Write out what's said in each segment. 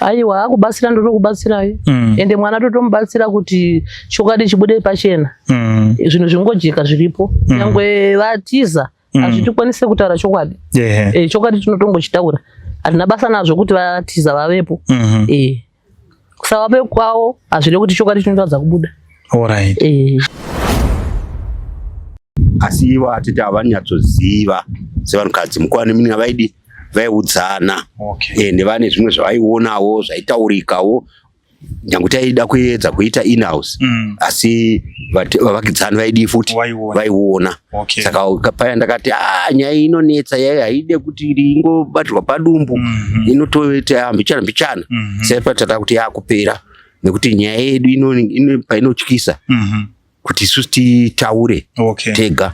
Aiwa, akubatsira ndotokubatsirai. Ende mwana totomubatsira kuti chokwadi chibude pachena. Zvinhu zvingojeka zviripo. Nyangwe vatiza, hazvitikwanise kutaura chokwadi. Chokwadi tinotongochitaura, hatina basa nazvo kuti vatiza vavepo. Kusavapo kwavo hazvide kuti chokwadi chinotaridza kubuda. Alright. Asi ivo atiti havanyatsoziva sevanhukadzi, mukova nemunin'ina vaidi vaiudzana. Ende vane zvimwe zvavaionawo zvaitaurikawo, nyange taida kuedza kuita inhouse, asi vavakidzani vaidii futi? Vaiona. Vaiona. Saka paya ndakati, "Ah, nyaya iyi inonetsa, yai haide kuti ingobatirwa padumbu, inotoita mbichana mbichana." Saka tata kuti yakupera nekuti nyaya yedu painotyisa kuti isusu titaure tega.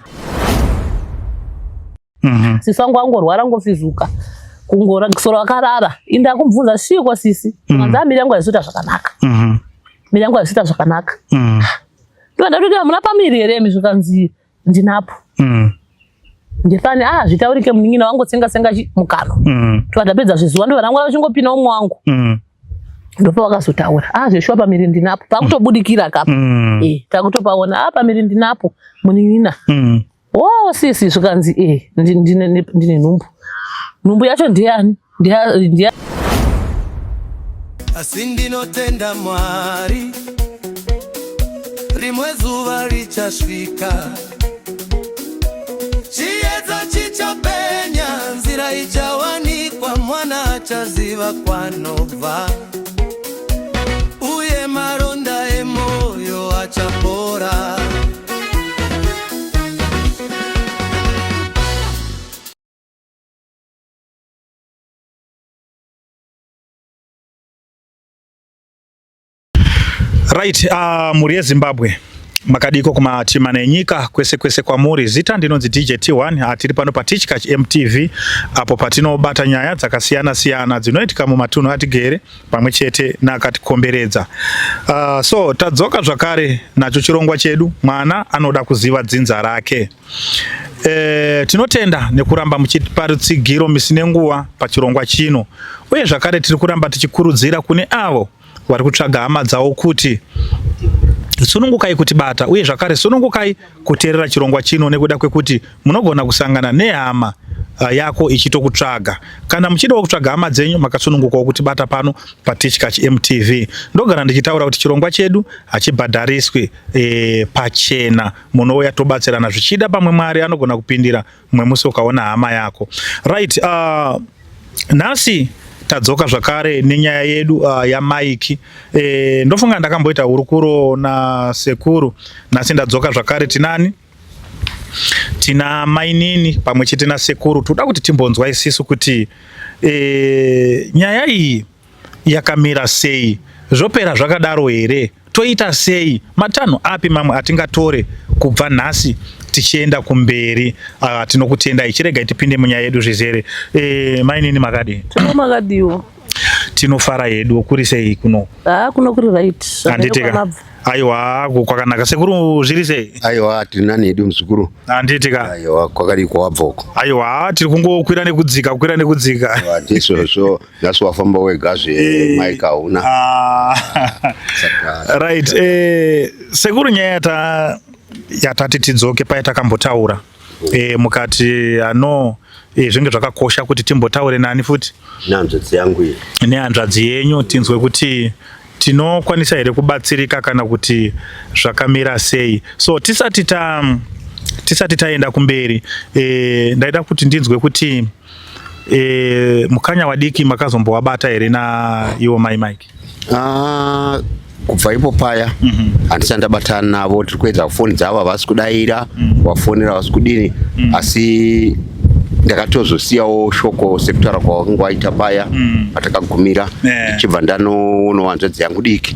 Sisi wangu angorwara, ngofizuka kungora kusoro akarara. Inda kumubvunza siko sisi, kanzi, "Miri yangu haisi kuita zvakanaka, miri yangu haisi kuita zvakanaka." Ndobva ndatoti, "Hamuna pamiri here imi?" Zvikanzi, "Ndinapo." Ndefani, ah, zvitaurike munin'ina wangu tsenga tsenga mukanwa. Tobva ndapedza zvizuva, ndobva ndangora vachingopinda umwe wangu. Ndopa vakazotaura, ah, zveshuwa pamiri ndinapo, pakutobudikira kapa. Takutopaona, ah, pamiri ndinapo munin'ina. Oh sisi, zvikanzi, ndine nhumbu. Nhumbu yacho ndiyani? Ndiya Asi ndinotenda Mwari, rimwe zuva richasvika, chiedza chichapenya, nzira ichawanikwa, mwana achaziva kwanobva uye maronda emoyo achapora. Right, mhuri yeZimbabwe, makadiko kumatima enyika kwese kwese kwamuri? Zita ndinonzi DJ T1. Tiri pano paTichkach MTV apo patinobata nyaya dzakasiyana siyana dzinoitika mumatunhu atigere pamwe chete naakatikomberedza. So tadzoka zvakare nacho chirongwa chedu, Mwana Anoda Kuziva Dzinza Rake. Tinotenda nekuramba muchitipa rutsigiro misi nenguva pachirongwa chino, uye zvakare tiri kuramba tichikurudzira kune avo vari kutsvaga hama dzavo kuti sunungukai kutibata, uye zvakare sunungukai kuteerera chirongwa chino nekuda kwekuti munogona kusangana nehama yako ichitokutsvaga. Kana muchidawo kutsvaga hama dzenyu, makasunungukawo kutibata pano paTichkach MTV. Ndogara ndichitaura kuti chirongwa chedu hachibhadhariswi, pachena. Munouya tobatsirana, zvichida pamwe Mwari anogona kupindira mumwe musi ukaona hama yako. Right, nhasi tadzoka zvakare nenyaya yedu yaMike. Ndofunga ndakamboita hurukuro nasekuru. Nhasi ndadzoka zvakare, tinani? Tina mainini pamwe chete nasekuru. Toda kuti timbonzwa isisu kuti nyaya iyi yakamira sei, zvopera zvakadaro here, toita sei, matanho api mamwe atingatore kubva nhasi tichienda kumberi. Tinokutendai. Chiregai tipinde munyaya yedu zvizere. Mainini, makadii? Tino makadiwo? Tinofara hedu. Kuri sei kuno? Ah, kuno kuri right. Handitika? Aiwa, kwakanaka. Sekuru, zviri sei? Aiwa, tiri nani hedu muzukuru. Handitika? Aiwa, kwakadii kwawabva uko? Aiwa, tiri kungokwira nekudzika, kukwira nekudzika. Aiwa, ndizvozvo. Nhasi wafamba wegazve, Mike hauna. Ah. Saka Right, sekuru, nyaya yatati tidzoke paya takambotaura, mukati ano zvinge zvakakosha kuti timbotaure nani futi? Nehanzvadzi yangu iyi. Nehanzvadzi yenyu, tinzwe kuti tinokwanisa here kubatsirika kana kuti zvakamira sei. So tisati taenda kumberi, ndaida kuti ndinzwe kuti mukanya wadiki makazombowabata here naiwo mai Mike? Ah, kubva ipo paya handisati ndabatana navo. Tiri kuedza foni dzavo, havasi kudaira. Wafonera, havasi kudini. Asi ndakatozosiyawo shoko sekutaura kwawakanga waita paya patakagumira, ndichibva ndanoonawo hanzvadzi yangu diki,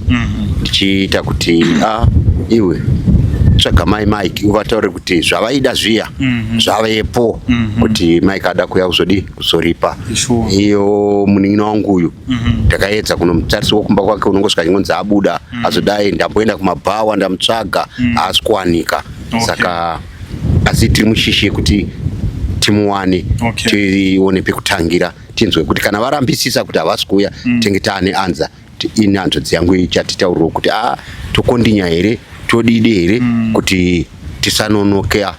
ndichiita kuti, a iwe tsvaga mai Mike uvataure kuti zvavaida zviya zvavepo, kuti Mike ada kuya kuzodi kuzoripa. Iyo munin'ina wangu uyu, ndakaedza kunomutarisa kumba kwake, unongosvika chingonzi abuda. Azodai ndamboenda kumabhawa, ndamutsvaga, haasi kuwanika. Saka asi tiri mushishi yekuti timuwane, tione pekutangira. Tinzwe kuti kana varambisisa kuti havasi kuuya, tenge taane anza ini hanzvadzi yangu ichatitaurirawo kuti a tokondinya here, todide here kuti tisanonokea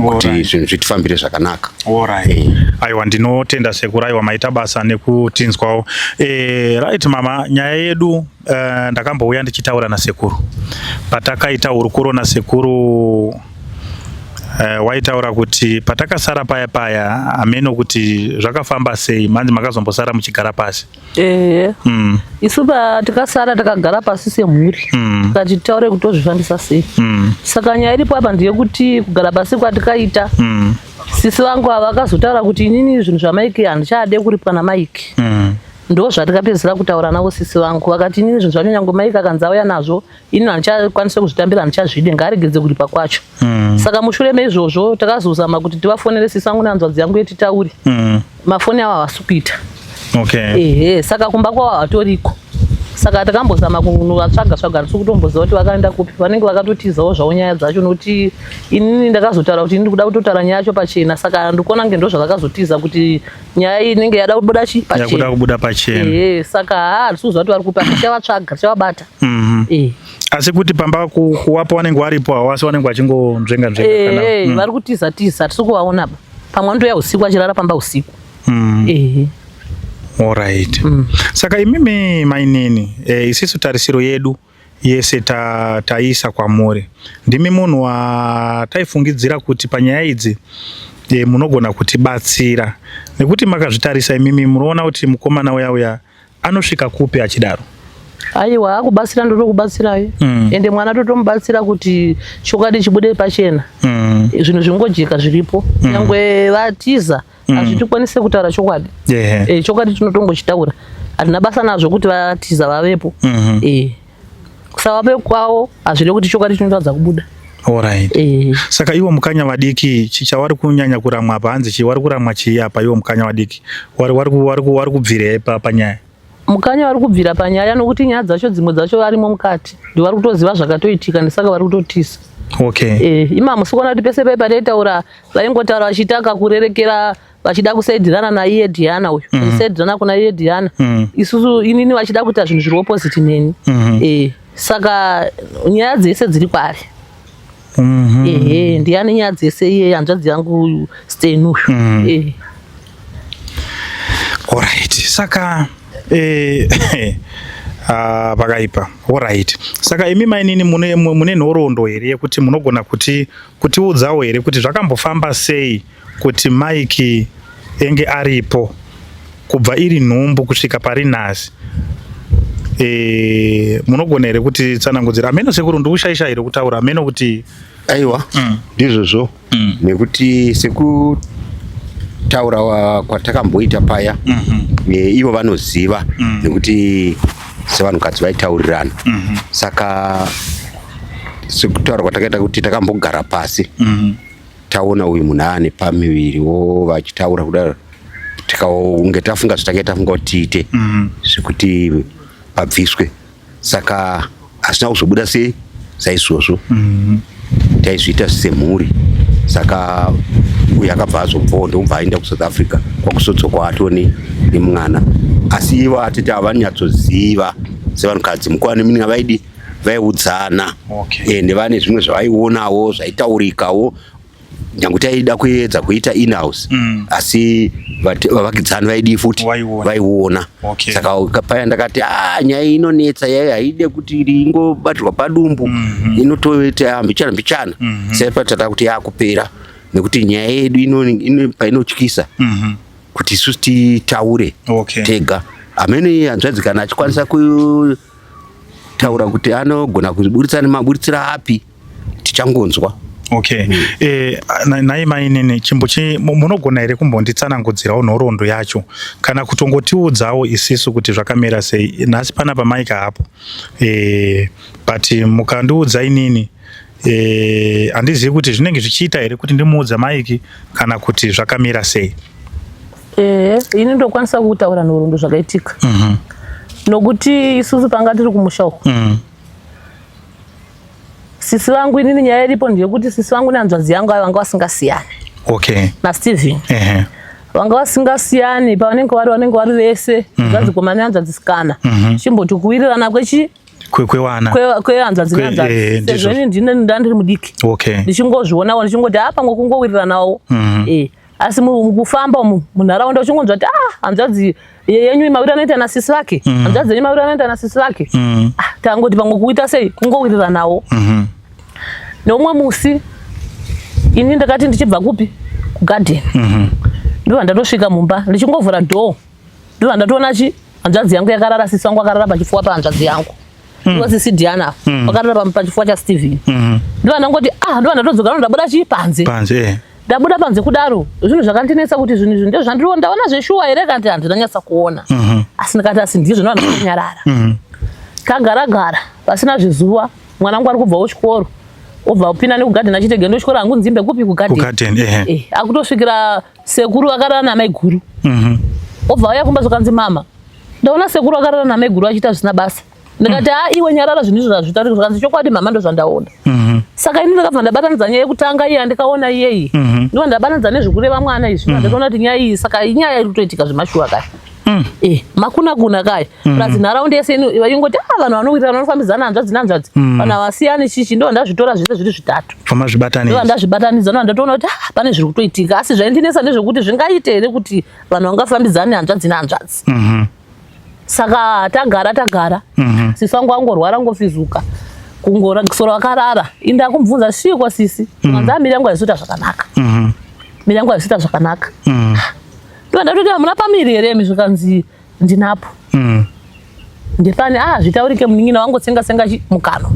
kuti zvinhu zvitifambire zvakanaka. Alright. Aiwa, ndinotenda sekuru. Aiwa, maita basa nekutinzwawo. Right mama, nyaya yedu ndakambouya ndichitaura nasekuru. Patakaita hurukuro nasekuru, waitaura kuti patakasara paya paya, hameno kuti zvakafamba sei, manzi makazombosara muchigara pasi. Ehe. Isu patikasara takagara pasi semhuri, tikati titaure kuti tozvifambisa sei. Saka nyaya iripo apa ndeyekuti kugara pasi kwatikaita, sisi vangu ava vakazotaura kuti inini zvinhu zvaMaiki handichade kuripwa naMaiki. Ndo zvatikapedzisira kutaura navo. Sisi vangu vakati inini zvinhu zvacho, nyange Maiki akanzi auya nazvo, ini handichakwanisi kuzvitambira, handichazvide, ngaaregedze kuripa kwacho. Saka mushure meizvozvo takazozama kuti tivafonere, sisi vangu nehanzvadzi yangu, yetitaure. Mafoni avo havasi kuita. Ehe, saka kumba kwavo havatoriko, saka takambozama kunovatsvaga tsvaga, hatisi kutomboziva kuti vakaenda kupi. Vanenge vakatotizawo zvavo nyaya dzacho, nokuti inini ndakazotaura kuti ini kuda kutotaura nyaya yacho pachena, saka ndikuona kunge ndo zvavakazotiza, kuti nyaya iyi inenge yada kubuda chi yakuda pachena. Kubuda pachena. Ehe, saka haa, hatisi kuziva kuti vari kupi, asi tichavatsvaga, tichavabata. Asi kuti pamba kuwapo vanenge varipo hawasi, vanenge vachingonzvenga nzvenga kana Ehe, vari kutiza tiza, hatisi kuvaona ba. Pamwe vanotoya usiku, achirara pamba usiku. Ehe. Alright. Saka imimi mainini, isisu tarisiro yedu yese taisa kwamuri. Ndimi munhu wataifungidzira kuti panyaya idzi munogona kutibatsira, nekuti makazvitarisa imimi, munoona kuti mukomana uya uya anosvika kupi achidaro? Aiwa, akubatsira ndotokubatsirai. Ende mwana totomubatsira kuti chokwadi chibude pachena, zvinhu zvingojeka zviripo. Nyangwe vatiza, hazvitikwanise kutaura chokwadi. Chokwadi tinotongochitaura, hatina basa nazvo kuti vatiza vavepo. Kusavapo kwavo hazvirevi kuti chokwadi chinotaridza kubuda. Alright. Saka iwo mukanya vadiki, chichawari kunyanya kuramwa apa, hanzi chii wari kuramwa chii apa? Iwo mukanya vadiki wari kubvirei panyaya? Mukanya vari kubvira panyaya nokuti nyaya dzacho, dzimwe dzacho varimo mukati, ndivari kutoziva zvakatoitika, ndisaka vari kutotisa. Ima musikuona kuti pese pai pataitaura vaingotaura vachiita kakurerekera, vachida kusaidirana naiye Diana uyu, vachisaidirana kuna iye Diana. Isusu inini vachida kuita zvinhu zviri opposite neni. Saka nyaya dzese dziri kwaari. Ehe, ndiani nyaya dzese? Iye hanzvadzi yangu Sten uyu. Alright. Saka pakaipa. Alright. Saka imi mainini mune nhoroondo here yekuti munogona kuti kutiudzawo here kuti zvakambofamba sei kuti Mike enge aripo kubva iri nhumbu kusvika pari nhasi? Munogona here kuti tsanangudzira? Ameno sekuru, ndikushaisha here kutaura? Ameno kuti Aiwa, ndizvozvo, nekuti sekutaura kwatakamboita paya, ivo vanoziva, nekuti sevanhukadzi vaitaurirana. Saka sekutaura kwatakaita kuti takambogara pasi, taona uyu munhu aane pamiviri wo, vachitaura kudaro, tikaunge tafunga zvatange tafunga kuti tiite zvekuti pabviswe. Saka hazvina kuzobuda sei saizvozvo. Taizviita semhuri. Saka uyu akabva azobvawo, ndokubva aenda kuSouth Africa, kwakusodzokwa atoni nemwana. Asi ivo atiti havanyatsoziva sevanhukadzi, mukova nemunin'ina vaidi vaiudzana. Ende vane zvimwe zvavaionawo zvaitaurikawo, nyange taida kuedza kuita inhouse, asi vavakidzani vaidii futi? Vaiona. Vaiona. Saka paya ndakati, ah, nyaya iyi inonetsa, yai haide kuti ingobatirwa padumbu, inotoita mbichana mbichana. Saka tata kuti yakupera, nekuti nyaya yedu painotyisa kuti isusu titaure tega. Amene hanzvadzi kana achikwanisa kutaura kuti anogona kuburitsa nemaburitsiro api, tichangonzwa. Okay. Nhai mainini, chimbochi munogona here kumbonditsanangudzirawo nhoroondo yacho, kana kutongotiudzawo isisu kuti zvakamira sei nhasi panapa Mike hapo? But mukandiudza inini, handizivi kuti zvinenge zvichiita here kuti ndimuudza Mike, kana kuti zvakamira sei. Ehe, ini ndokwanisa kutaura nhoroondo zvakaitika, nokuti isusu panga tiri kumusha uku, sisi vangu, inini nyaya iripo ndeyekuti sisi vangu nehanzvadzi yangu avo vanga vasingasiyani naSteven. Vanga vasingasiyani pavanenge vari, vanenge vari vese hanzvadzi nehanzvadzisikana. Chimboti kuwirirana kwechi Kwewana. Kwehanzvadzi nehanzvadzi. Ndizvo. Sezvo ini ndine ndandiri mudiki, ndichingozvionawo, ndichingoti a pamwe kungowiriranawo. Asi mukufamba umu munharaunda uchingonzwa kuti ah, hanzvadzi yenyu mawiri anoita nasisi vake, hanzvadzi yenyu mawiri anoita nasisi vake. Ah, tangoti pamwe kuita sei, kungowiriranawo. Neumwe musi ini ndakati ndichibva kupi, kugadheni, ndobva ndatosvika mumba, ndichingovhura door ndobva ndatoona chi hanzvadzi yangu yakarara, sisi vangu akarara pachifuwa pahanzvadzi yangu. Ivo sisi Diana vakarara pachifuwa chaSteven. Ndobva ndangoti ah, ndobva ndatodzoka, ndabuda chi panze. Panze. Ndabuda panze kudaro, zvinhu zvakandinetsa kuti zvinhu izvi ndizvo zvandiri ndaona zveshuwa here, kanti handina nyatsa kuona. Asi ndikati asi ndizvo, ndobva ndanyarara. Tagara gara pasina zvizuva, mwana wangu ari kubvawo chikoro, obva kupinda nekugadheni achiti gendo chikoro hangu nzimbe kupi, kugadheni. Kugadheni. Akutosvikira sekuru vakarara namai guru. Obva auya kumba, zvakanzi, "Mama, ndaona sekuru vakarara namai guru achiita zvisina basa." Ndikati, "Ha, iwe nyarara, zvinhu izvo zvazvitaurika." Zvakanzi, "Chokwadi mama, ndozvandaona." Saka ini ndakabva ndabatanidza nyaya yekutanga iye andikaona iyeyi, ndobva ndabatanidza nezvekureva mwana izvi. Ndatoona kuti nyaya iyi saka inyaya iri kutoitika zvemashuwa kaya. Makuna kuna kaya. Plus nharaunda yese ino ingoti ah, vanhu vanowirirana, vanofambidzana, hanzvadzi nehanzvadzi, vanhu havasiyani, chichi. Ndo ndazvitora zvese zviri zvitatu. Pamazvibatanidza. Ndo ndazvibatanidza, ndo ndatoona kuti ah, pane zviri kutoitika. Asi zvaindinetsa ndezvekuti zvingaite here kuti vanhu vangafambidzane, hanzvadzi nehanzvadzi? Saka tagara tagara, sisi wangu angorwara, angofizuka, kungosora vakarara. Inda kumubvunza svikwa sisi, kanzi mm. miri yangu haisi kuita zvakanaka, miri yangu haisi kuita zvakanaka. Ndo ndatoti, "Hamuna pamiri here imi?" Zvikanzi, "Ndinapo." Ndepani? "Ah, zvitaurike munin'ina wangu." Tsenga tsenga mukano.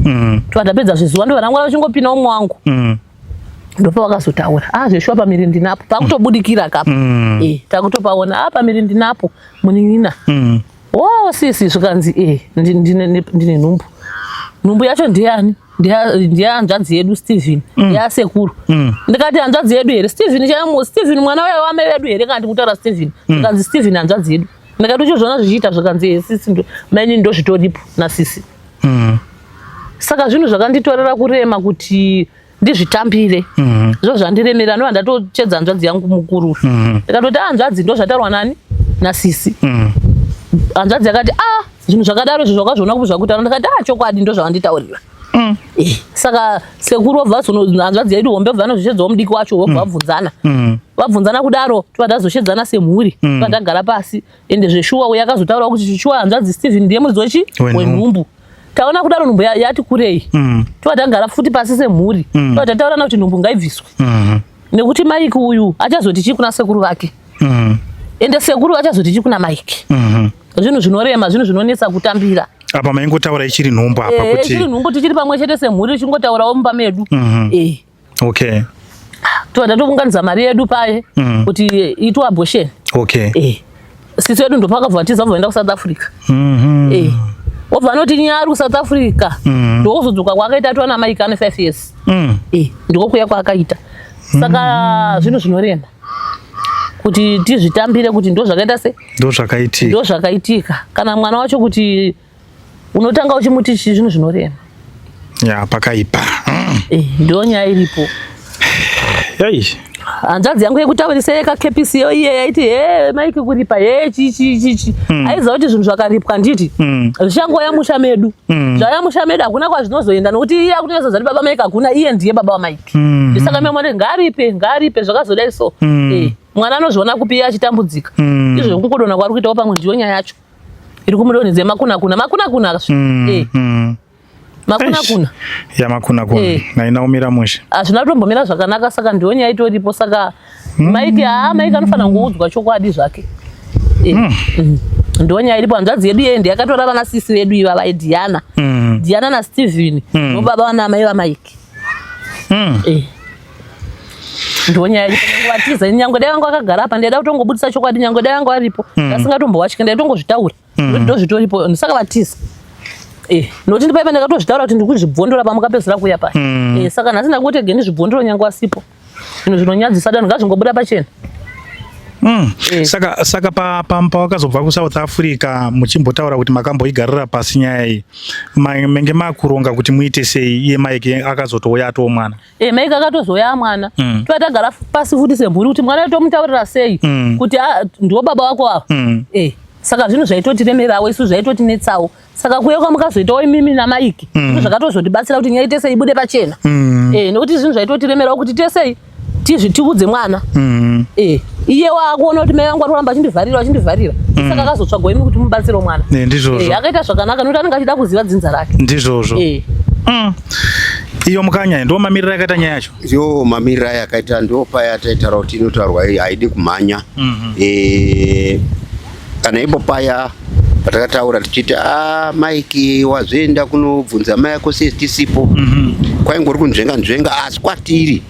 Tobva tapedza zvizuva, ndo vanangwana vachingopinda umwe wangu. Ndopa vakazotaura, "Ah, zveshuwa pamiri ndinapo." Pakutobudikira kapa. Takutopaona, "Ah, pamiri ndinapo munin'ina." "Oh sisi," zvikanzi, "ndine nhumbu." "Nhumbu yacho ndiyani?" "Ndiya hanzvadzi yedu Steven, ndiyasekuru." Ndikati, "Hanzvadzi yedu here Steven chaimo? Steven mwana uya wamai vedu here?" Kana ndikutaura Steven, zvikanzi, "Steven hanzvadzi yedu." Ndikati, "Uchizviona zvichiita?" Zvikanzi, "Sisi, maini ndozvitoripo nasisi." Saka zvinhu zvakanditorera kurema kuti ndizvitambire. Zvo zvandiremera, ndova ndatochedza hanzvadzi yangu mukuru. Ndikatoti, "Ah, hanzvadzi, ndo zvataurwa nani nasisi." Hanzvadzi yakati, "Ah, zvinhu zvakadaro izvo zvakazviona kupi zvakutaura?" Ndikati, "Ah, chokwadi ndo zvavanditaurira." Saka sekuru vobva hanzvadzi yedu hombe bva vanozvichedzawo mudiki wacho, vobva vabvunzana. Vabvunzana kudaro, tobva tazoshedzana semhuri. Tobva tagara pasi, ende zveshuwa uyo akazotaurawo kuti shuwa hanzvadzi Steven ndiye muridzi wechi Wenhumbu. Wenhumbu. Taona kudaro nhumbu yati kurei. Tobva tagara futi pasi semhuri. Tobva tataurana kuti nhumbu ngaibviswe, nekuti Mike uyu achazoti chii kuna sekuru vake, ende sekuru vachazoti chii kuna Mike? Zvinhu zvinorema, zvinhu zvinonetsa kutambira. Apa maingotaura ichiri nhumbu apa? Kuti Ichiri nhumbu, tichiri pamwe chete semhuri, tichingotaurawo mumba medu. Tobva tatounganidza mari yedu paye kuti iitwe abortion. Sisi wedu ndopakabva tiza, bva enda kuSouth Africa. Obva anoti nyaya ari kuSouth Africa. Ndokuzodzoka kwaakaita atova naMike ane 5 years. Ndiko kuya kwaakaita. Saka zvinhu zvinorema kuti tizvitambire kuti ndo zvakaita se Ndo zvakaitika. Ndo zvakaitika. Kana mwana wacho kuti unotanga uchimuti chii, zvinhu zvinorema. Ya, pakaipa. Ndo nyaya iripo. Yai. Hanzvadzi yangu yekutaurisa yekakepisi iyo, iye yaiti, "He, Mike kuripa he chichi chichi." Aiziva kuti zvinhu zvakaripwa, nditi zvichangoya musha medu. Zvauya musha medu, hakuna kwazvinozoenda, nokuti iye akutonyatsozati baba Mike hakuna, iye ndiye baba waMike. Saka memwati ngaaripe, ngaaripe, zvakazodai so. Mwana anozviona kupi iye achitambudzika? Izvo zvekungodonha kwaari kuitawo, pamwe ndiyo nyaya yacho iri kumudonhedza yemakuna kuna makuna kuna. Makuna kuna. Ya, makuna kuna. Haina kumira mushe. Hazvina kutombomira zvakanaka, saka ndiyo nyaya itoripo. Saka Mike, haa, Mike anofanira kungoudzwa chokwadi zvake. Ndiyo nyaya iripo. Hanzvadzi yedu iyeye ndiyakatora vana sisi vedu ivava, Diana. Diana naSteven nobaba vana amai vaMike. Ndiyo nyaya iripo. Nyange vatiza, nyange dai vanga vakagara apa, ndaida kutongobudisa chokwadi. Nyange dai vanga varipo, asingatombovatyi, ndaitongozvitaura. Ndo zvitoripo. Saka vatiza. Nokuti ndipaipa ndakatozvitaura kuti ndikuzvibvondora pamukapedzisira kuuya paya. Saka nhasi ndangoti ege ndizvibvondoro, nyange wasipo. Zvinhu zvinonyadzisa danho ngazvingobuda pachena. Eh. Saka saka pa pawakazobva pa kuSouth Africa muchimbotaura kuti makamboigarira pasi nyaya iyi menge makuronga kuti muite sei iye Mike akazotouya atoo mwana? Eh, Mike akatozouya mwana. Tova tagara pasi futi semhuri kuti mwana tomutaurira sei kuti ah, ndiwo baba wako ava. Eh, saka zvinhu zvaitotiremerawo isu, zvaitotinetsawo. Saka kuuya kwamukazoitawo imimi naMike zvakatozotibatsira kuti nyaya tese ibude pachena. Eh, nekuti zvinhu zvaitotiremerawo kuti tese tizvi tiudze mwana. Eh, iye waakuona kuti mai vangu vari kuramba achindivharira achindivharira. Saka akazotsvagwa imi kuti mubatsire mwana. Eh, ndizvozvo. Eh, akaita zvakanaka nekuti anenge achida kuziva dzinza rake. Ndizvozvo. Iyo mukanya ndo mamiriro akaita nyaya yacho. Yo mamiriro aya akaita ndo paya taitaura kuti inotaurwa haidi kumhanya. Eh, kana ipo paya patakataura tichiti ah, Mike wazoenda kunobvunza mai ako sei tisipo. Kwaingori kunzvenga nzvenga asi kwatiri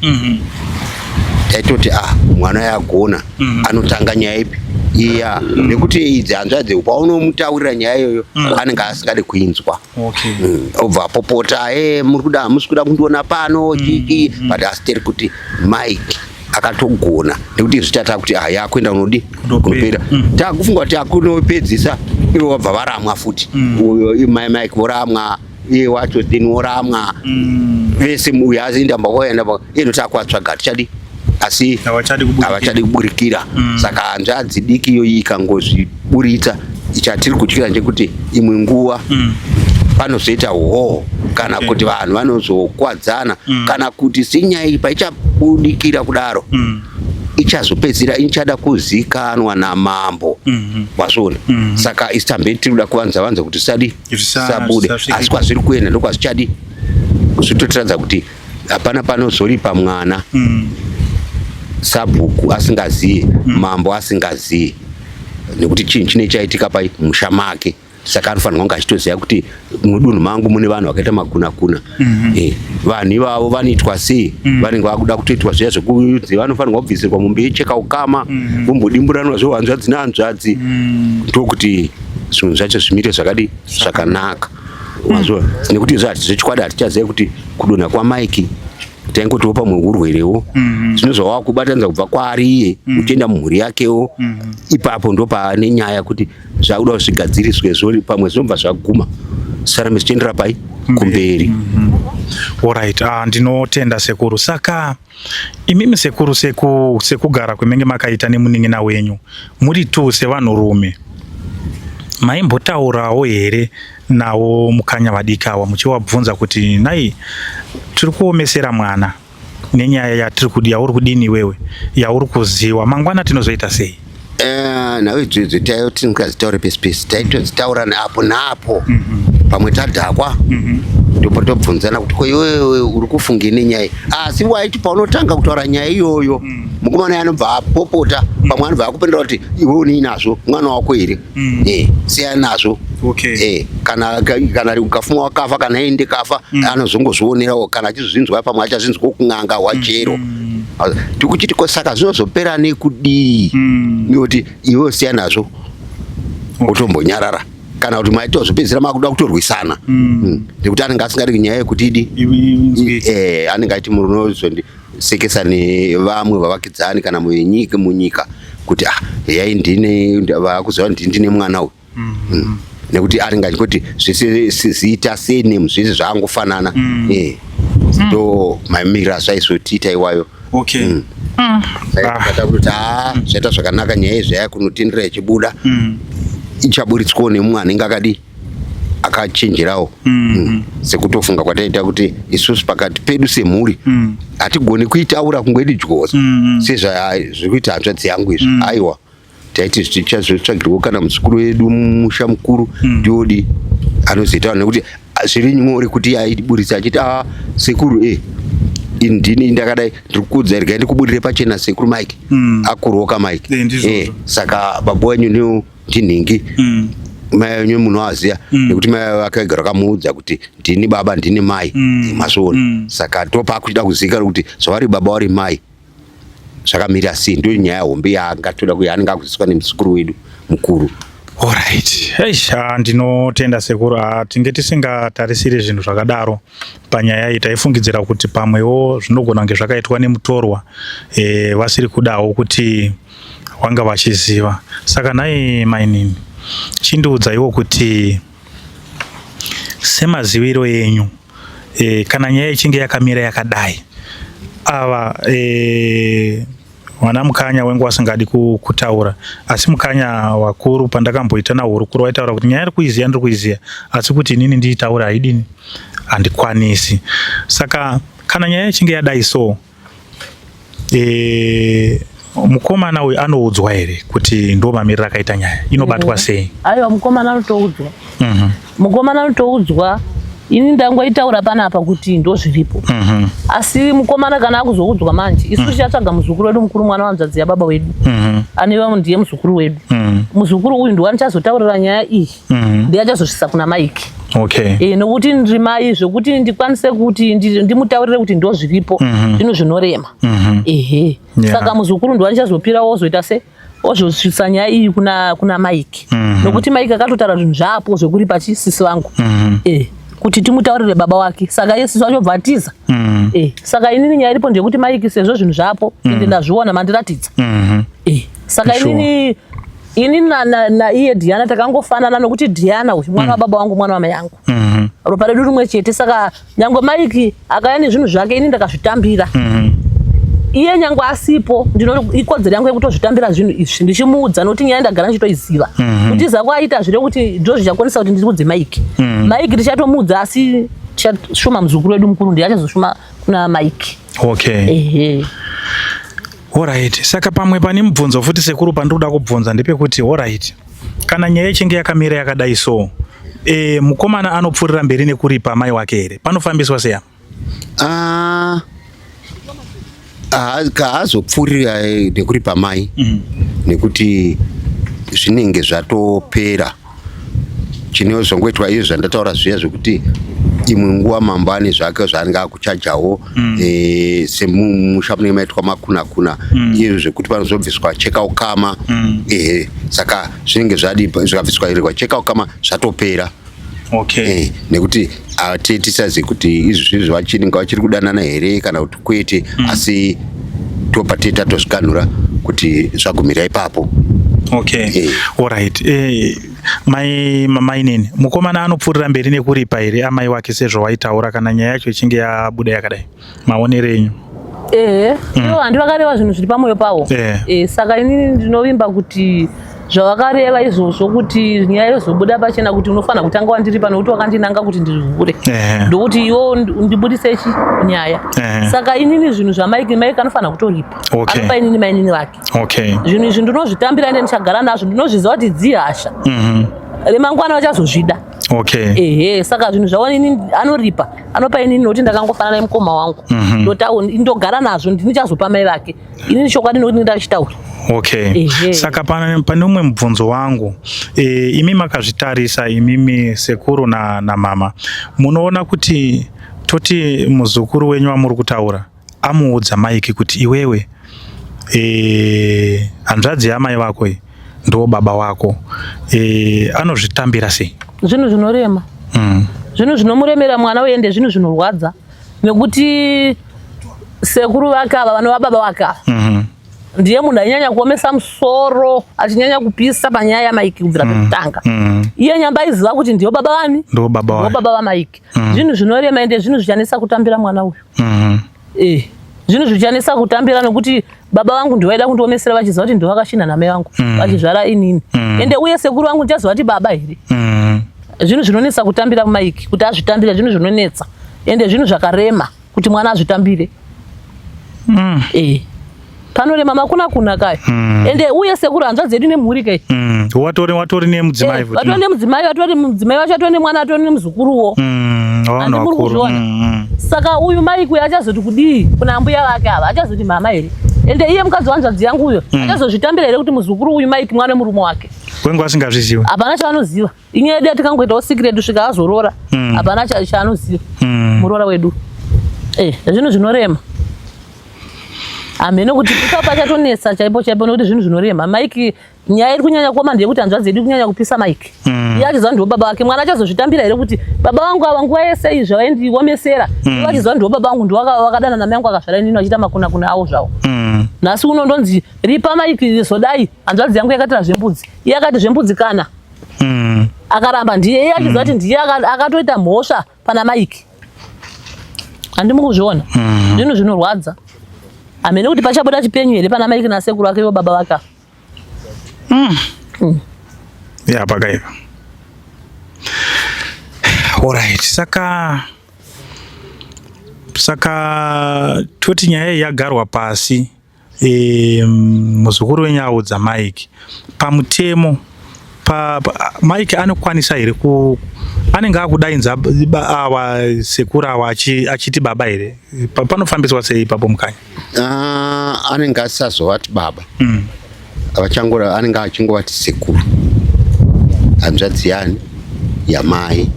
taitoti ah, mwana yagona anotanga nyaya ipi iya nekuti idzi hanzvadzi paunomutaurira nyaya iyoyo anenge asingadi kuinzwa. Okay. Obva apopota, eh, muri kuda hamusi kuda kundiona pano chiki but asi tiri kuti Mike akatogona nekuti izvi tata kuti ah, yakuenda unodi Kunopera. kunopera. Takufunga kuti akunopedzisa ivo vabva varamwa futi. Uyo mai Mike voramwa, iye wacho then woramwa. Vese uyu azinda mbakoenda ino takuvatsvaga tichadi asi Havachadi kuburikira. havachadi kuburikira. Saka hanzvadzi diki iyoyi ikangozviburitsa, chatiri kutyira ndechekuti imwe nguva panozoita hoo kana kuti vanhu vanozokwadzana kana kuti senyaya iyi paichabudikira kudaro ichazopedzera ichada kuzikanwa namambo. Wazviona? Saka isu tambe tiri kuda kuvanza vanza kuti zvisadi zvisabude, zvisasvike. Asi kwazviri kuenda ndokwazvichadi zvitotiradza kuti hapana panozoripa mwana sabhuku asingaziye, mambo asingaziye, nekuti chinhu chine chaitika pai musha make. Saka anofanirwa kunge achitoziva kuti mudunhu mangu mune vanhu vakaita makunakuna. Eh, vanhu ivavo vanoitwa sei? Vanenge vakuda kutoitwa zviya zvekunzi vanofanirwa kubvisirwa mombe yecheka ukama, vombodimburanwa zvehanzvadzi nehanzvadzi, ndokuti zvinhu zvacho zvimire zvakadi zvakanaka. Wazviona? Nekuti zvechokwadi hatichaziva kuti kudonha kwaMike taingotiwo pamwe urwerewo zvino zvawakubatanidza kubva kwaari iye uchienda mumhuri yakewo. Ipapo ndo pane nyaya kuti zvakuda kuti zvigadziriswe zvori pamwe zvinobva zvaguma zvisarambe zvichiendera pai kumberi. Alright, ah, ndinotenda sekuru. Saka imimi sekuru sekugara kwemenge makaita nemunin'ina wenyu muri tu sevanhurume, maimbotaurawo here nawo mukanya vadiki awa muchiwabvunza kuti nai tiri kuomesera mwana nenyaya yatiri kudi yauri kudini iwewe yauri kuziwa mangwana tinozoita sei? Eh, nhau idzodzo tayo tingazitaure pesi pesi, taitodzitaura apo naapo. Pamwe tadhakwa ndipo tobvunzana kuti ko iwewe uri kufungei nenyaya iyi? Asi waiti paunotanga kutaura nyaya iyoyo mukomana anobva apopota, pamwe anobva akupindura kuti iwe unei nazvo, mwana wako here? Eh, siyana nazvo. Eh, kana kana ukafuma wakafa kana ende kafa anozongozvionerawo kana achizvinzwa, pamwe achazvinzwa kun'anga wachero. Tikuchiti ko saka zvinozopera nekudii? Nekuti iwe siya nazvo utombonyarara, kana kuti maitozopedzisira makuda kutorwisana. Nekuti anenge asingadi nyaya yekuti idi eh, anenge aiti munozondisekesa nevamwe vavakidzani kana munyika munyika kuti ah, yai ndine vakuziva kuti ndine mwana uyu. Nekuti anenge achingoti zvese zita surname zvese zvaangofanana. Eh, ndo mamiriro azvaizotiita iwayo. Saka kuti ah, zvaita zvakanaka nyaya izvi yaya kunotendera ichibuda ichaburitswawo nemumwe anenge akadi akachenjerawo. Sekutofunga kwataita kuti isusu pakati pedu semhuri hatigoni kuitaura kungoiti dyoza sezvazviri kuita hanzvadzi yangu izvi. Aiwa, taiti tichazotsvagirwa kana muzukuru wedu musha mukuru ndiodi anozoitawo, nekuti zviri nyore kuti aiburitsa achiti ah, sekuru eh, ndini ndakadai, ndiri kuudza, regai ndikuburire pachena sekuru Mike akuroka Mike. Eh, ndizvozvo. Eh, saka baba wenyu ndiwo ndinhingi, mai wenyu munoaziya nekuti mai vakagara vakamuudza kuti ndini baba ndini mai. Mazviona? Saka ndopakuchida kuzivikanwa kuti zvavari baba vari mai zvakamira sei, ndiyo nyaya hombe yaangatoda kuti anenge akuziswa nemuzukuru wedu mukuru. Alright. Eish, ah, ndinotenda sekuru. Ah, tinge tisingatarisiri zvinhu zvakadaro panyaya iyi. Taifungidzira kuti pamwewo zvinogona kunge zvakaitwa nemutorwa, vasiri kudawo kuti Wanga vachiziva. Saka nhai mainini, chindiudzaiwo kuti semaziviro enyu e, kana nyaya ichinge yakamira yakadai ava e, vana mukanya wengu vasingadi kutaura asi mukanya wakuru pandakamboita nahurukuru waitaura kuti nyaya iri kuiziva ndiri kuiziva asi kuti inini ndiitaura haidini handikwanisi saka kana nyaya ichinge yadai so e, mukomana uyu anoudzwa here kuti ndo mamiriro akaita nyaya inobatwa sei? Aiwa, mukomana anotoudzwa. Mukomana anotoudzwa. Ini ndangoitaura panapa kuti ndo zviripo. Asi mukomana kana akuzoudzwa manje, isu tichatsvaga muzukuru wedu mukuru, mwana wanzvadzi yababa wedu. Aneva ndiye muzukuru wedu. Muzukuru uyu ndiwo anichazotaurira nyaya iyi. Ndiye achazosvitsa kuna Mike. Okay. E, nokuti ndiri mai zvekuti ndikwanise kuti ndimutaurire kuti ndo zviripo zvinhu zvinorema. Ehe. Saka muzukuru ndiwo anichazopira ozoita se ozosvitsa nyaya iyi kuna Mike. Nokuti Mike akatotaura zvinhu zvapo zvekuripa chisisi vangu. Eh, kuti timutaurire baba wake. Saka iye sisi wacho bva atiza. Eh, saka inini nyaya iripo ndeyekuti Mike sezvo zvinhu zvapo ende ndazviona mandiratidza. Eh, saka inini ini na iye Diana takangofanana nokuti Diana uyu mwana wababa wangu mwana wamai yangu. Ropa redu rimwe chete saka nyangwe Mike akauya nezvinhu zvake ini ndakazvitambira. Iye nyangwe asipo ndino ikodzero yangu yekutozvitambira zvinhu izvi ndichimuudza nokuti nyaya ndagara ndichitoiziva. Kutiza kwaaita zvire kuti ndo zvichakwanisa kuti ndikuudze Mike. Mike tichatomuudza asi tichashuma muzukuru wedu mukuru ndiye achazoshuma kuna Mike. Okay. Ehe. Alright. Saka pamwe pane mubvunzo futi sekuru pandinoda kubvunza ndepekuti alright. Kana nyaya ichinge yakamira yakadai so, e, mukomana anopfuurira mberi nekuripa mai wake here? Panofambiswa sei apa? Ah, haazopfuurira nekuripa mai nekuti zvinenge zvatopera. Chinozongoitwa izvo zvandataura zviya zvekuti imwe nguva mambo ane zvake zvaanenge akuchajawo semumusha munenge maitwa makuna-kuna izvo zvekuti panozobviswa cheka ukama. Ehe, saka zvinenge zvadi zvikabviswa irwa cheka ukama zvatopera. Okay. Nekuti tisazive kuti izvi zvinhu zvavachinenge vachiri kudanana here kana kuti kwete, asi tobva tiita tozviganhura kuti zvagumira ipapo. Okay. Alright. Mai mainini, mukomana anopfuurira mberi nekuripa here amai wake sezvo waitaura kana nyaya yacho ichinge yabuda yakadai? Maonero enyu? Ehe, ivo handi vakareva zvinhu zviri pamwoyo pavo. Saka inini ndinovimba kuti zvavakareva izvozvo kuti nyaya yozobuda pachena kuti unofanira kutanga wandiripa nokuti wakandinanga kuti ndiri hure. Ndokuti iwo ndibudise chi nyaya. Saka inini zvinhu zvaMike, Mike anofanira kutoripa. Anopa inini mainini vake. Okay. Zvinhu izvi ndinozvitambira ende ndichagara nazvo, ndinozviziva kuti dzihasha. Remangwana vachazozvida. Okay. Ehe, saka zvinhu zvavo inini anoripa, anopa inini nokuti ndakangofanana nemukoma wangu. Ndogara nazvo, ndinichazopa mai vake. Inini chokwadi nokuti ndachitaura. Okay. Saka pane umwe mubvunzo wangu. Imi makazvitarisa imimi sekuru na mama. Munoona kuti toti muzukuru wenyu wamuri kutaura amuudza Mike kuti iwewe hanzvadzi yamai vako iyi ndo baba wako, anozvitambira sei? Zvinhu zvinorema. Zvinhu zvinomuremera mwana uye ende zvinhu zvinorwadza nekuti sekuru vake ava vanova baba vake ava ndiye munhu ainyanya kuomesa musoro achinyanya kupisa panyaya yaMike kubvira pekutanga. Iye nyamba aiziva kuti ndiyo baba vani, ndo baba vaMike. Zvinhu zvinorema ende zvinhu zvichanetsa kutambira mwana uyu. Zvinhu zvichanetsa kutambira nokuti baba vangu ndivaida kundiomesera vachiziva kuti ndovakashinha namai vangu vachizvara inini. Ende uye sekuru vangu ndichaziva kuti baba here. Zvinhu zvinonetsa kutambira Mike kuti azvitambire, zvinhu zvinonetsa ende zvinhu zvakarema kuti mwana azvitambire. Panorema makuna kuna kai. Ende uye sekuru hanzvadzi yedu nemhuri kai. Watori nemudzimai futi. Watori nemudzimai, watori mudzimai wacho, watori nemwana, watori nemuzukuruwo. Handimuri kuzviona. Saka uyu Mike uyu achazoti kudii kuna ambuya vake ava? Achazoti mama here? Ende iye mukadzi wanzvadzi yangu uyo achazozvitambira here kuti muzukuru uyu Mike mwana wemurume wake? Wengu asingazvizivi. Hapana chaanoziva. Inyaya yedu yatikangoitawo secret kusvika azorora. Hapana chaanoziva. Muroora wedu. Zvinhu zvinorema. Hameno kuti ipapo achatonetsa chaipo chaipo nokuti zvinhu zvinorema. Mike Nyaya iri kunyanya kuoma ndeyekuti hanzvadzi yedu kunyanya kupisa Mike. Iye achiziva ndiwo baba vake. Mwana achazozvitambira here kuti baba vangu ava nguva yese iyi zvavaindiomesera. Iye achiziva ndiwo baba vangu ndiwo vakadana namai vangu akazvara inini vachiita makuna kuna avo zvavo. Nhasi uno ndonzi ripa Mike zodai hanzvadzi yangu yakatira zvembudzi. Iye akati zvembudzi kana. Akaramba ndiye iye achiziva kuti ndiye akatoita mhosva pana Mike. Handimi kuzviona. Zvinhu zvinorwadza. Hamene kuti pachabuda chipenyu here pana Mike nasekuru vake ivo baba vake. Ya, pakaipa. Alright, saka toti nyaya iyi yagarwa pasi, muzukuru wenyaudza Mike pamutemo pa Mike anokwanisa here ku anenge akudainza awa sekuru awa achiti baba here? Panofambiswa sei ipapo, Mukanya? Ah, anenge asazovati baba. Vachangora anenge achingovati sekuru, hanzvadzi yani yamai.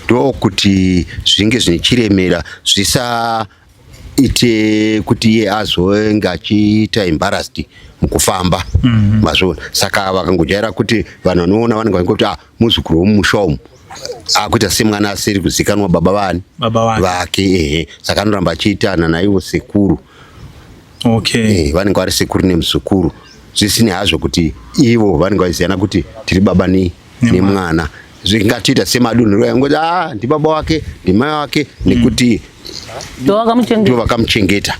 Ndokuti zvinge zvine chiremera, zvisaite kuti iye azonge achiita embarrassed mukufamba. Mazviona? Saka vakangojaira kuti vanhu vanoona vanenge vachingoti, ah, muzukuru womumusha umu akuita semwana asiri kuzikanwa baba vani. Baba vake. Vake, ehe. Saka anoramba achiitana naivo sekuru. Vanenge vari sekuru nemuzukuru, zvisine hazvo kuti ivo vanenge vachiziyana kuti tiri baba ni nemwana. Zvingatoita semadunhuro angoti, a ndibaba wake, ndimai wake, nekuti ndo vakamuchengeta. Ndo vakamuchengeta.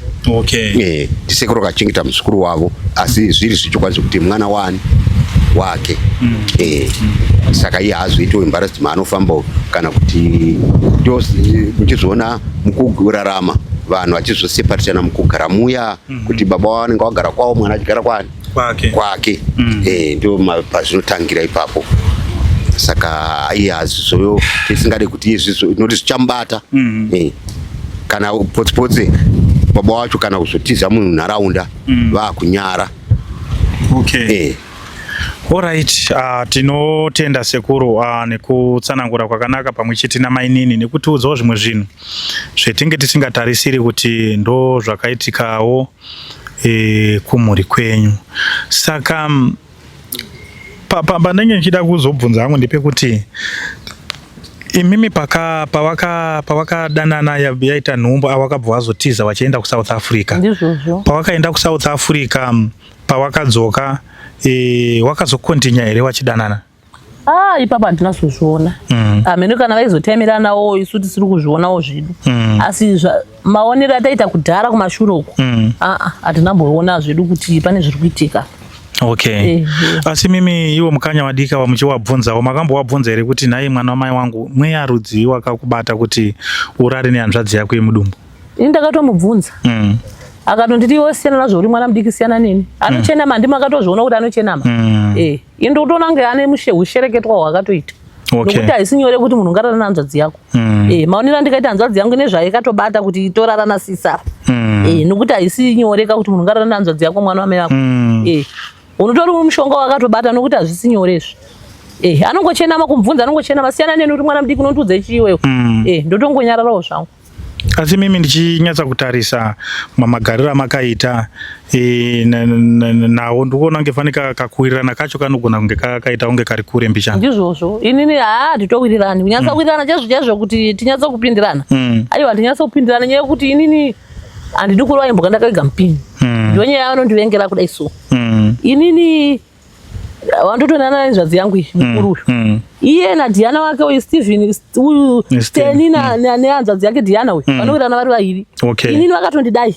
Ndisekuru vakachengeta muzukuru wavo, asi zviri zvechokwadi zvekuti mwana wani wake. Saka iye haazoitiwo embarrassed maanofamba kana kuti ndo muchizoona mukurarama vanhu vachizoseparisana mukugara muya, kuti baba vanenge vagara kwavo, mwana achigara kwani? Kwake. Kwake. Ndo pazvinotangira ipapo. Saka iye hazizoyo tisingade kuti iye zvizo noti zvichamubata. Kana potsi potsi baba wacho kana kuzotiza munharaunda, vakunyara. Alright, tinotenda sekuru nekutsanangura kwakanaka pamwe chete namainini nekutiudzawo zvimwe zvinhu zvetinge tisingatarisiri kuti ndo zvakaitikawo kumhuri kwenyu. Saka pandenge ndichida kuzobvunza hangu ndepekuti imimi pawakadanana yaita nhumbu, awakabva wazotiza wachienda kuSouth Africa. Ndizvozvo. Pawakaenda kuSouth Africa, pawakadzoka, wakazokontinya here wachidanana? Ah, ipapo handina kuzozviona. Hamene kana vaizotaimiranawo, isu tisiri kuzvionawo zvedu. Asi maonero ataita kudhara kumashure uku, aa, hatina mboona zvedu kuti pane zviri kuitika. Asi mimi iwo Mukanya wadika wamuchiwabvunzawo, makambowabvunza here kuti, nhai mwana wamai wangu, mweya rudzii wakakubata kuti urare nehanzvadzi yako yemudumbu? Ini ndakatomubvunza. Akatonditi, iwe siyana nazvo, uri mwana mudiki, siyana neni. Anochenama, handimi akatozviona kuti anochenama. Ini ndotoona kunge ane hushereketwa hwaakatoita. Nokuti haisi nyore kuti munhu ungarara nehanzvadzi yako. Maonero andikaita hanzvadzi yangu nezvaikatobata kuti itorara nasisa. Nokuti haisi nyore ka kuti munhu ungarara nehanzvadzi yako, mwana wamai vako. Unotori mushonga wakatobata, nokuti hazvisi nyore izvi. Anongochenama, kumubvunza anongochenama, siyana neni, uri mwana mudiki, unondiudza chii iwewe? Ndotongonyararawo zvangu. Asi mimi ndichinyatsa kutarisa magariro amakaita nawo, ndikuona kunge fanika kakuwirirana kacho kanogona kunge kakaita kunge kari kure mbichana. Ndizvozvo. Inini haa, handitowirirani kunyatsa kuwirirana chaizvo chaizvo kuti tinyatso kupindirana. Aiwa, handinyatso kupindirana, nyaya yekuti inini handidi kurova imbwa ndakaiga mupini. Ndo nyaya yavanondivengera kudai so. Inini wandotonana nezvadzi yangu iyi, mukuru uyu. Iye naDiana wake uyu, Steven uyu. Steni. Steni nehanzvadzi yake Diana uyu, vanowirirana vari vaviri. Inini vakatondidai.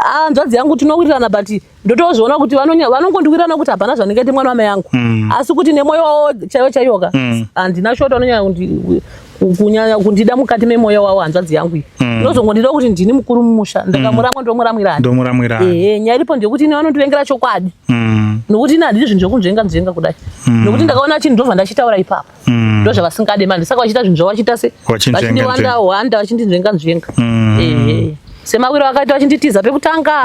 Hanzvadzi yangu tinowirirana, but ndotozviona kuti vanongondiwirirana kuti hapana zvandingaite, mwana wamai yangu. Asi kuti nemwoyo wavo chaiwo chaiwo ka, handina shoti vanonyanya kunyanya kundida mukati memwoyo wavo hanzvadzi yangu iyi. Inozongondida kuti ndini mukuru mumusha, ndakamuramwa ndomuramwirani. Ndomuramwirani. Ehe, nyaya iripo ndeyekuti ini vanondivengera chokwadi. Nokuti ini handidi zvinhu zvekunzvenga nzvenga kudai. Nokuti ndakaona chinhu ndobva ndachitaura ipapo. Ndo zvavasingade manje, saka vachiita zvinhu zvavo vachiita se Vachinzvenga. Vachindiwanda wanda, vachindinzvenga nzvenga. Ehe, semawiro akaita vachinditiza pekutanga.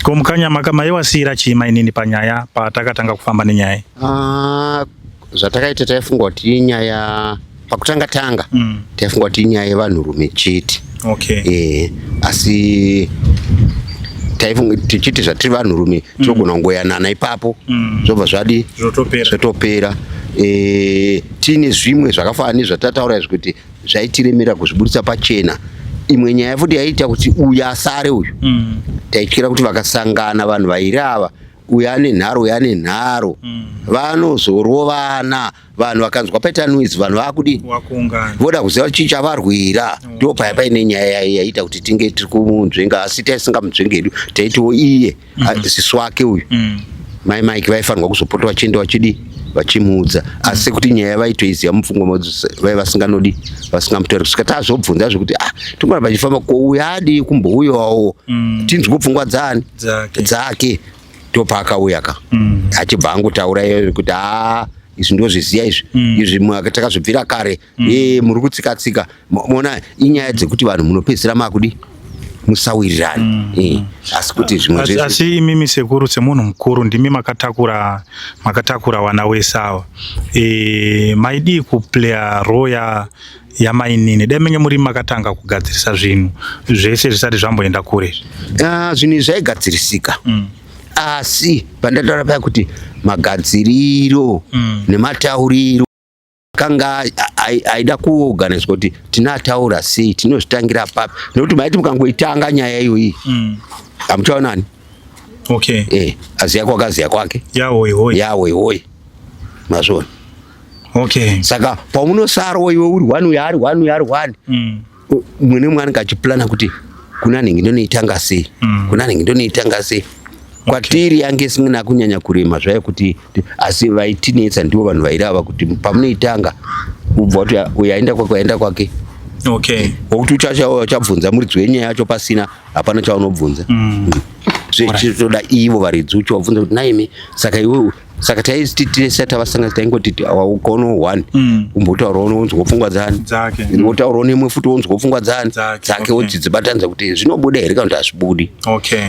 Ko Mukanya, maiwasiyira chii mainini panyaya patakatanga kufamba nenyaya iyi? Ah, zvatakaita, taifunga kuti inyaya pakutanga tanga, taifunga kuti inyaya yevanhurume chete. Asi Taifunga tichiti zvatiri vanhurume tinogona kungoyanana ipapo zvobva zvadi Zvotopera. Zvotopera. Tiine zvimwe zvakafanana nezvatataura izvi kuti zvaitiremera kuzviburitsa pachena. Imwe nyaya futi yaiita kuti uyu asare uyu, taityira kuti vakasangana vanhu vairi ava, uyu ane nharo, uyu ane nharo, vanozorovana. Vanhu vakanzwa paita noise, vanhu vaakudi Wakuungana. Voda kuziva chii chavarwira. Ndo paya paine nyaya yaiita kuti tinge tiri kumunzvenga, asi taisingamunzvengi hedu, taitiwo iye sisi wake uyu mai Mike vaifanirwa kuzopota vachienda vachidi vachimuudza, asi sekuti nyaya vaitoiziva mupfungwa madzo, vaiva vasinganodi vasingamutauri kusvika tazobvunza zvekuti ah, tongoramba achifamba ko uyu adii kumbouyawo tinzwe pfungwa dzaani Dzake. Dzake. Ndopaakauya ka achibva angotaura iyoyo kuti haa, izvi ndozviziva izvi, izvi takazvibvira kare, muri kutsika tsika. Mona inyaya dzekuti vanhu munopedzisira makudi musawirirani, asi kuti zvimwe Asi, zvese asi imimi sekuru, semunhu mukuru, ndimi makatakura vana wese ava. Maidii kuplaya role yamainini? Dai menge muri makatanga kugadzirisa zvinhu zvese zvisati zvamboenda kure. Ah, zvinhu izvi zvaigadzirisika, asi pandataura paya kuti magadziriro nematauriro kanga aida kuorganiswa kuti tinataura sei, tinozvitangira papi, nekuti maiti mukangoitanga nyaya iyoyi hamuchaonani. Aziya kwake, aziya kwake. Yahoi hoi. Yahoi hoi, mazvona? Okay. Saka paunosarawo iwe uri one, uyo ari one, uyo ari one, mumwe nemumwe anenge achiplana kuti kuna nhingi ndonoitanga sei, kuna nhingi ndonoitanga sei. Kwatiri yange isina kunyanya kurema zvayo kuti, asi vaitinetsa ndivo vanhu vairava kuti pamunoitanga ubva kuti uyo aenda kwake, aenda kwake. Wokuti uchabvunza muridzi wenyaya yacho pasina, hapana chaunobvunza. Zvechitoda ivo varidzi uchivabvunza kuti naimi, saka iwe, saka taiti tese tavasangana taingoti ukaonawo one, umbotaurawo unonzwa pfungwa dzani Dzake. Wotaurawo nemwe futi, wonzwa pfungwa dzani Dzake, dzake, wodzidzibatanidza kuti zvinobuda here kana kuti hazvibudi. Okay,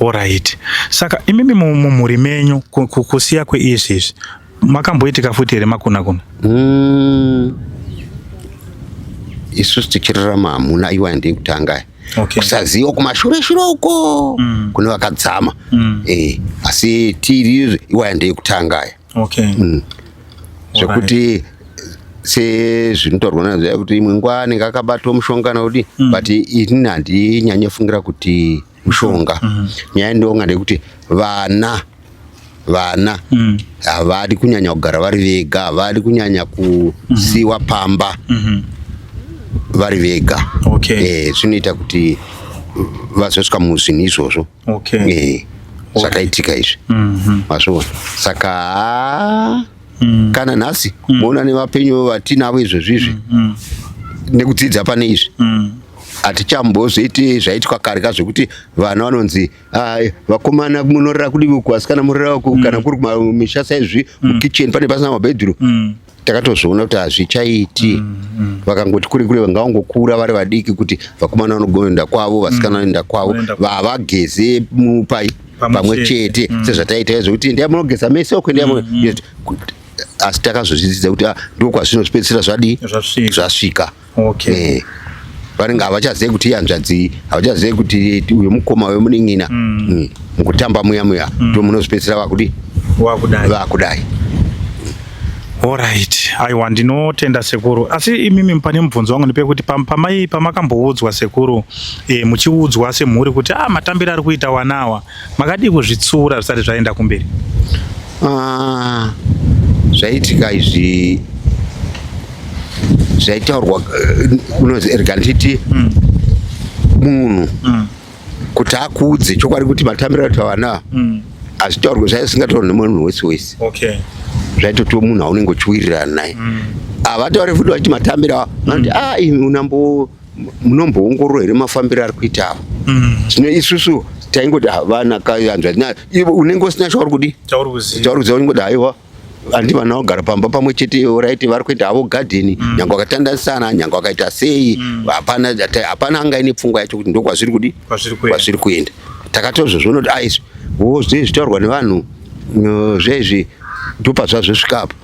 alright. Saka imimi mumhuri menyu, kusiya kweizvi izvi, makamboitika futi here makuna kuna? Isusu tichirarama hamuna, iwa ndekutanga. Kusaziva kumashure shure uko kune vakadzama, asi tiri iwaya ndeyekutanga aya. Zvekuti sezvinotaurwa nazvo kuti imwe nguva anenge akabatwa mushonga nokuti, but ini handinyanyofungira kuti mushonga. Nyaya ndonga ndeyekuti vana havadi kunyanya kugara vari vega, havadi kunyanya kusiwa pamba vari vega. Zvinoita kuti vazosvika muzvinhu izvozvo. Zvakaitika izvi, mazviona? Saka haa, kana nhasi moona nevapenyu vatinavo izvozvi izvi, nekudzidza pane izvi, hatichambozoiti zvaitwa kare ka zvekuti vana vanonzi, "Ah, vakomana munorara kudivi uku, vasikana murara uku." Kana kuri kumamisha saizvi, mukitchen pane pasina mabhedhuru. Takatozviona kuti hazvichaiti. Vakangoti kure kure vangangokura vari vadiki kuti vakomana vanogoenda kwavo, vasikana vanoenda kwavo, Vanoenda kwavo. Vavageze mupai Pamwe pamwe chete. chete, sezvataiita zvekuti endai munogeza mese uko, endai asi takazozvidzidza kuti ah, ndokwazvinozvipedzisira zvadii. Zvasvika. Zvasvika. Vanenge havachazivi kuti ihanzvadzi, havachazivi kuti uyu mukoma, uyu munin'ina. Mukutamba muya muya ndo munozvipedzisira vakudi Wakudai. Vakudai. Alright, aiwa, ndinotenda sekuru. Asi imimi pane mubvunzo wangu ndepekuti pamai pamakamboudzwa sekuru, muchiudzwa semhuri kuti ah, matambiro ari kuita wanawa, makadii kuzvitsura zvisati zvaenda kumberi? Ah, zvaitika izvi zvaitaurwa, unozi rega nditi munhu kuti akuudze chokwadi kuti matambiro ari kuita vana hazvitaurwe, zvaisingatorwa nemunhu wese wese. Zvaitotiwo munhu aunenge uchiwirirana naye, havatauri futi vachiti matambiro ava, vanoti a imi unambo munomboongorora here mafambiro ari kuita ava? Zvino isusu taingoti ah, vana kayanzvadzi ivo unenge usina chauri kudi Chauri kuziva. Chauri kuziva, unongoti haiwa, handi vana vagara pamba pamwe chete, right, vari kuita havo gadheni, nyange vakatandanisana, nyange vakaita sei, hapana hapana anga ine pfungwa yacho kuti ndokwazviri kudi Kwazviri kuenda. Kwazviri kuenda. Takatozozviona kuti aizvi wo zve zvitaurwa nevanhu, zvezvi ndopazvazvosvika apo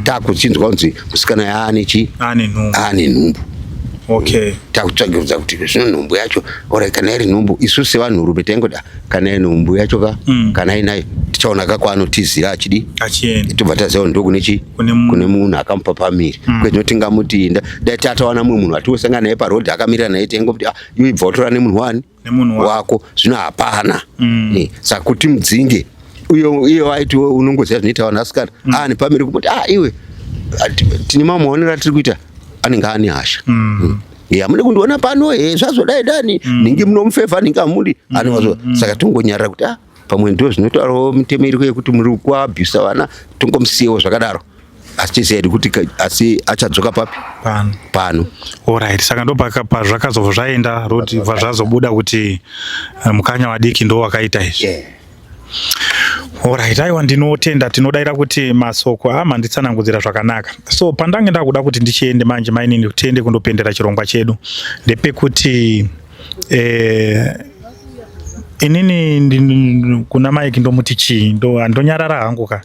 takuchinzwa kunzi musikana yaane chi Ane nhumbu. Ane nhumbu. Okay. Takutsvagirudza kuti zvino nhumbu yacho ora kana iri nhumbu isu sevanhurume taingoti ah, kana iri nhumbu yacho ka mm. kana inayo tichaona ka kwaanotizira achidi achienda tobva taziva ndokune chi kune munhu akamupa pamiri mm. kwezvino tingamuti dai tatawana mumwe munhu atiosangana naye paroad akamirira naye taingomuti ah, iwe ibva watora nemunhu wani nemunhu wako zvino hapana mm. eh, saka kuti mudzinge uyo iye waiti unongoziva zvinoita vanhu asikana mm. ane pamiri kumuti ah iwe tine mamwe maonero atiri kuita anenge ane hasha mm. mm. Yeah, hamudi kundiona pano he zvazodai dani mm. ningi munomufevha ningi hamudi mm. anovazo mm. saka tongonyarara kuti ah pamwe ndo zvinotaurawo mitemo iriko yekuti muri kuabhusa vana tongomusiyewo zvakadaro asi chese hedu kuti asi achadzoka papi pano pano alright saka ndo pazvakazobva zvaenda road bva zvazobuda kuti eh, mukanya vadiki ndo wakaita izvi yeah. Alright, aiwa ndinotenda tinodaira kuti masoko ama nditsanangudzira zvakanaka. So pandange ndakuda kuti ndichiende manje mainini tiende kundopendera chirongwa chedu ndepekuti eh, inini kuna Mike ndomuti chii ndo ndonyarara hangu ka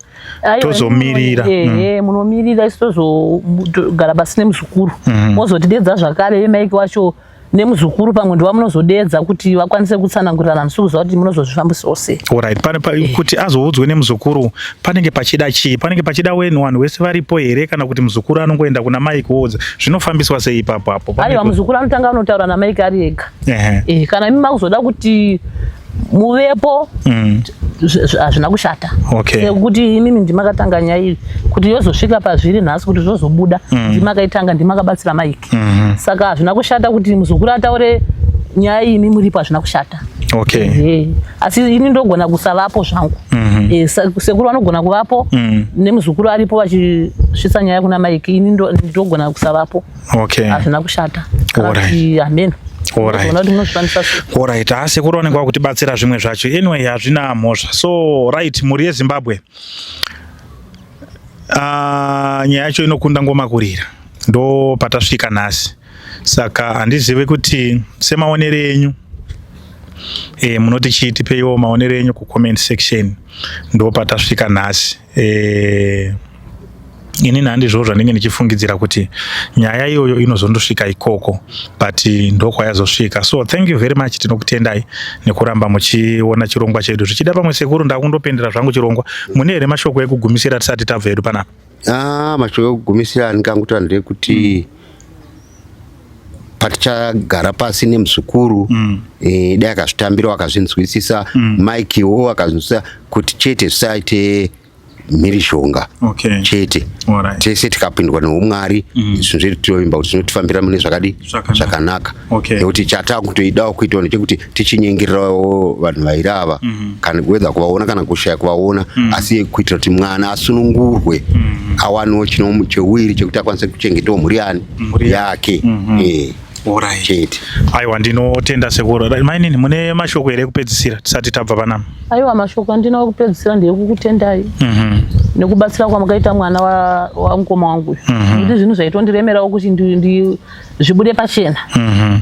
tozomirira mm. munomirira isu tozogara pasi nemuzukuru mm. mozotidedza zvakare Mike wacho nemuzukuru pamwe ndiwamunozodedza kuti vakwanise kutsanangurirana handisi kuziva kuti munozozvifambisawo sei Alright, pane pa, eh. kuti azoudzwe nemuzukuru panenge pachida chii panenge pachida wenhu vanhu vese varipo here kana kuti muzukuru anongoenda kuna Mike woudza zvinofambiswa sei ipapo apo aiwa muzukuru anotanga anotaura naMike ari ega eh, kana imi makuzoda kuti muvepo mm. hazvina kushata okay. sekuti imimi ndimakatanga nyaya iyi kuti yozosvika pazviri nhasi kuti zvozobuda mm. ndimakaitanga ndimakabatsira Mike mm -hmm. saka hazvina kushata kuti muzukuru ataure nyaya iyi imi muripo hazvina kushata okay. e, asi ini ndogona kusavapo zvangu mm -hmm. e, sekuru vanogona kuvapo mm. nemuzukuru aripo vachisvitsa nyaya kuna Mike ini ndogona kusavapo okay. Hazvina kushata kana kuti hameno Alright, haa sekuru vanenge vakutibatsira zvimwe zvacho. Anyway, hazvina mhosva. So, right, mhuri yeZimbabwe. Uh, nyaya yacho inokunda ngoma kurira. Ndo patasvika nhasi. Saka handizive kuti semaonere enyu e, munoti chii tipeiwo maonero enyu kucomment section. Ndo patasvika nhasi. E, inini handizvo zvandinge ndichifungidzira kuti nyaya iyoyo inozondosvika ikoko but ndokwayazosvika so thank you very much tinokutendai nekuramba muchiona chirongwa chedu zvichida pamwe sekuru ndakundopendera zvangu chirongwa mune here mashoko ekugumisira tisati tabva hedu panapa ah, mashoko ekugumisira andingangotaura ndeyekuti mm. patichagara pasi nemuzukuru mm. e, dai akazvitambira akazvinzwisisa mm. Mikewo akazvinzwisisa kuti chete zvisaite mhirizhonga okay. chete right. Tese tikapindwa neumwari mm. zvinhu zvedu tinovimba kuti zvinotifambira mune zvakadi zvakanaka okay. Nekuti chatakutoidawo kuitawo ndechekuti tichinyengererawo vanhu vairi ava mm -hmm. kana whether kuvaona kana kushaya kuvaona mm. asi kuitira kuti mwana asunungurwe mm -hmm. awanewo chino cheuiri chekuti akwanise kuchengetawo mhuri yani yake mm -hmm. eh. Alright. Chete. Aiwa ndinotenda sekuru. Mainini mune mashoko here ekupedzisira tisati tabva panapa? Aiwa mashoko andinawo ekupedzisira ndeyekukutendai. Mm -hmm. Nekubatsira kwamakaita mwana wa mukoma wangu uyu. Mm -hmm. Nekuti zvinhu zvaitondiremerawo kuti ndi zvibude pachena. Mm -hmm.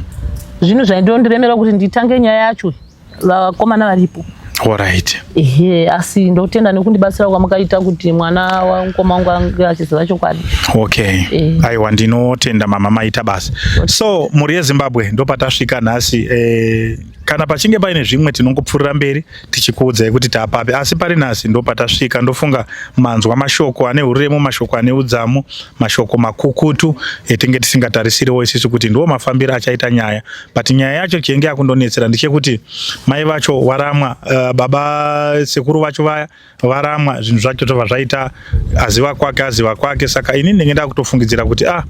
Zvinhu zvaintondiremera kuti nditange nyaya yacho vakomana varipo. Alright. Ehe, asi ndotenda nekundibatsira kwamakaita kuti mwana wamukoma wangu ange achiziva chokwadi. Okay. Eh. Aiwa ndinotenda mama maita basa. So mhuri yeZimbabwe ndopatasvika nhasi eh, kana pachinge paine zvimwe tinongopfurira mberi tichikuudzai kuti taapapi asi pari nhasi ndopatasvika ndofunga manzwa mashoko ane uremu mashoko ane udzamu mashoko makukutu etinge tisingatarisiriwo isisu kuti ndiwo mafambiro achaita nyaya but nyaya yacho chenge yakundonetsera ndechekuti mai vacho waramwa uh, baba sekuru vacho vaya varamwa zvinhu zvacho zvobva zvaita aziva kwake aziva kwake saka ini ndinenge ndakutofungidzira kuti ah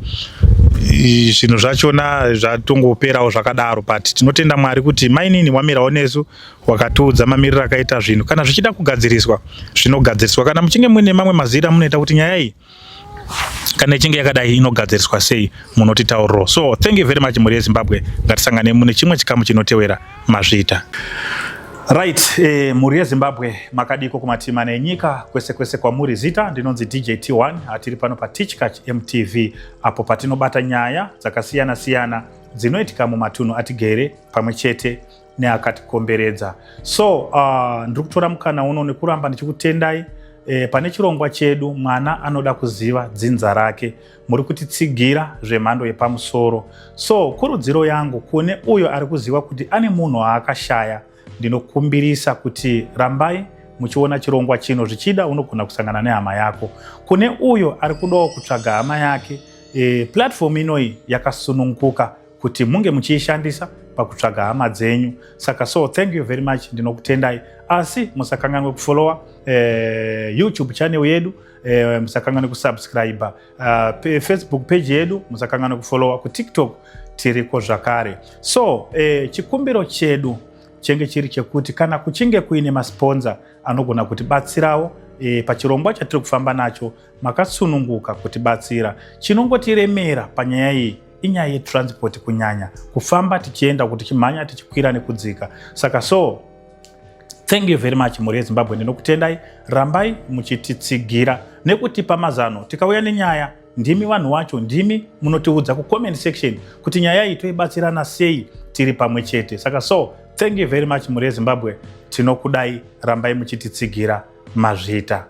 zvinhu zvachona zvatongoperawo zvakadaro but tinotenda Mwari kuti mainini wamirawo nesu wakatiudza mamiriro akaita zvinhu kana zvichida kugadziriswa zvinogadziriswa kana muchinge muine mamwe mazira munoita kuti nyaya iyi kana ichinge yakadai inogadziriswa sei munotitauriro so thank you very much mhuri yezimbabwe ngatisangane mune chimwe chikamu chinotewera mazviita right eh, mhuri yezimbabwe makadiko kumativi mana enyika kwese kwese kwamuri zita ndinonzi dj t1 hatiri pano patichkach mtv apo patinobata nyaya dzakasiyana siyana dzinoitika mumatunhu atigere pamwe chete neakatikomberedza so uh, ndiri kutora mukana uno nekuramba ndichikutendai Pane chirongwa chedu Mwana Anoda Kuziva Dzinza Rake. Muri kutitsigira zvemhando yepamusoro. So kurudziro yangu kune uyo ari kuziva kuti ane munhu waakashaya, ndinokumbirisa kuti rambai muchiona chirongwa chino. Zvichida unogona kusangana nehama yako. Kune uyo ari kudawo kutsvaga hama yake, platform inoyi yakasununguka kuti munge muchiishandisa pakutsvaga hama dzenyu. Saka so thank you very much, ndinokutendai. Asi musakanganwe kufollowa YouTube channel yedu, musakanganwe kusubscribe Facebook page yedu, musakanganwe kufollowa kuTikTok, tiriko zvakare. So chikumbiro chedu chenge chiri chekuti kana kuchinge kuine masponsor anogona kutibatsirawo pachirongwa chatiri kufamba nacho, makasununguka kutibatsira. Chinongotiremera panyaya iyi inyaya yetransport, kunyanya kufamba tichienda, kuti tichimhanya, tichikwira nekudzika. Saka so thank you very much, mhuri yeZimbabwe, ndinokutendai. Rambai muchititsigira nekutipa mazano. Tikauya nenyaya, ndimi vanhu vacho, ndimi munotiudza kucomment section kuti nyaya iyi toibatsirana sei tiri pamwe chete. Saka so thank you very much, mhuri yeZimbabwe, tinokudai. Rambai muchititsigira. Mazvita.